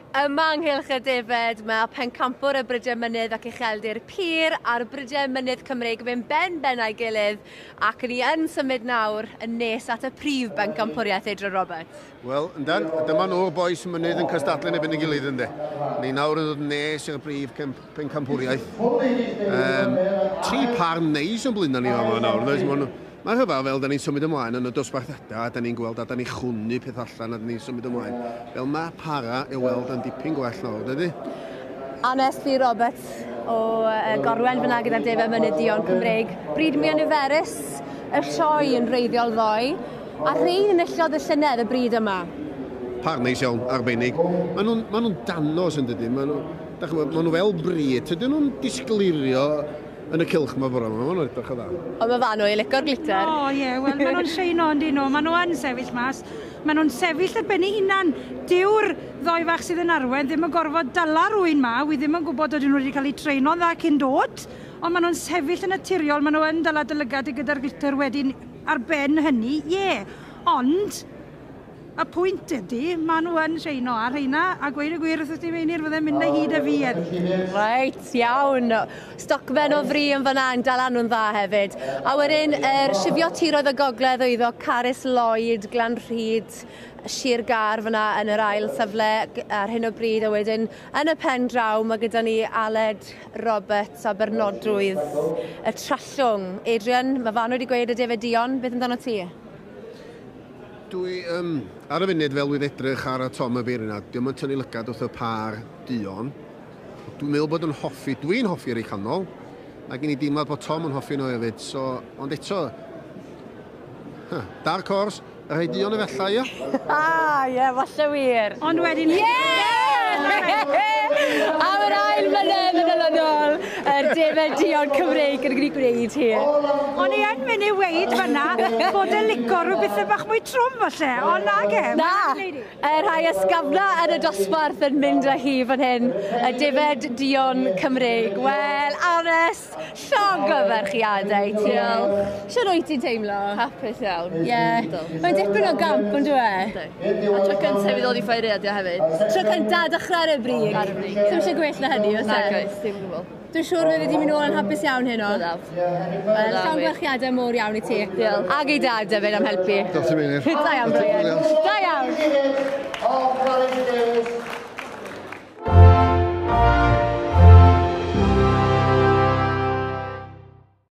Yma ynghylch y defed, mae pencampwr y Brydiau Mynydd ac Ucheldir Pur a'r Brydiau Mynydd Cymreig yn mynd ben ben a'i gilydd ac ni yn symud nawr yn nes at y prif bencampwriaeth, Adrian Roberts. Wel, yndan, dyma nhw'r bois mynydd yn cystadlu yn erbyn ei gilydd ynddo. Ni nawr yn dod nes i'r brif pencampwriaeth. Tri par neis o'n blaen ni fama nawr. Mae'n rhyfedd fel da ni'n symud ymlaen yn y dosbarthiadau, a da ni'n gweld a da ni'n chwnu peth allan a da ni'n symud ymlaen. Fel mae para i weld yn dipyn gwell nawr, dydy? Anest Lee Roberts o Gorwen fyna gyda'r Defed Mynydd Duon Cymreig. Bryd mwy niferus y sioe yn wreiddiol ddoe, a rhein enillodd y llynedd y bryd yma. Par neis iawn, arbennig. Maen nhw'n ma nhw danos yn dydy. Maen nhw, ma nhw fel bryd. Tydyn nhw'n disglirio yn y cylch yma bore yma, maen nhw'n edrych yn dda. Ond mae Fanwy, licio'r glitter. O ie, wel maen nhw'n sheino yn nhw, maen nhw yn sefyll mas. Maen nhw'n sefyll ar ben eu hunan. Dyw'r ddoi fach sydd yn arwen ddim yn gorfod dala rhywun ma, wi ddim yn gwybod ydyn nhw wedi cael eu treino'n dda cyn dod, ond maen nhw'n sefyll yn naturiol, maen nhw yn dala dylygad i gyda'r glitter wedyn ar ben hynny, ie. Ond, y pwynt ydy, maen nhw yn sheino ar rheina, a gweud y gwir wrth ti Meinir, fydde'n mynd â hyd y fi heddi. Reit, iawn. Stocfen o fri yn fan'na yn dal nhw'n dda hefyd. A wedyn, shifio tiroedd y gogledd oeddo Carys Lloyd, Glanrhyd, Sir Gâr fyna yn yr ail safle ar hyn o bryd. A wedyn, yn y pen draw, mae gyda ni Aled Roberts a Bernodrwydd y Trallwng. Adrian, mae Fan wedi gweud y Defed Duon, beth amdano ti? Dwi, ar y funud fel wy'n edrych ar y Tom y Beir yna, diolch yn tynnu lygad wrth y par duon. Dwi'n meddwl bod yn hoffi, dwi'n hoffi yr ei canol, a gen i deimlad bod Tom yn hoffi nhw hefyd, so, ond eto, dark horse, y rhai duon efallai, ia? Ah, ie, falle wir. Ond wedyn... Ie! Am yr ail mlynedd yn olynol, yr Defed Duon Cymreig yn gwneud hi. O'n i yn mynd i weud fyna bod y lico rhywbeth bach mwy trwm falle, ond nag e. Na, y rhai ysgafna yn y dosbarth yn mynd â hi fan hyn, y Defed Duon Cymreig. Wel, Anest, llongyfarchiadau ti. Diolch. Siwr wyt ti'n teimlo? Hapus iawn. Ie. Mae'n dipyn o gamp, ond dyw e? A tro cyntaf i ddod i ffair aeaf hefyd. Tro cyntaf dechrau ar y brig. Ar y brig. Ddim eisiau gwell na hynny, oes e? Nag oes, dim gwbl. Dwi'n siŵr fe wedi mynd nôl yn hapus iawn heno. Byddaf. Wel, llongyfarchiadau mowr iawn i ti. Diolch. Ag i dad hefyd am helpu. Diolch ti, Meinir. Da iawn, Brian. Da iawn. Of Carys Davies.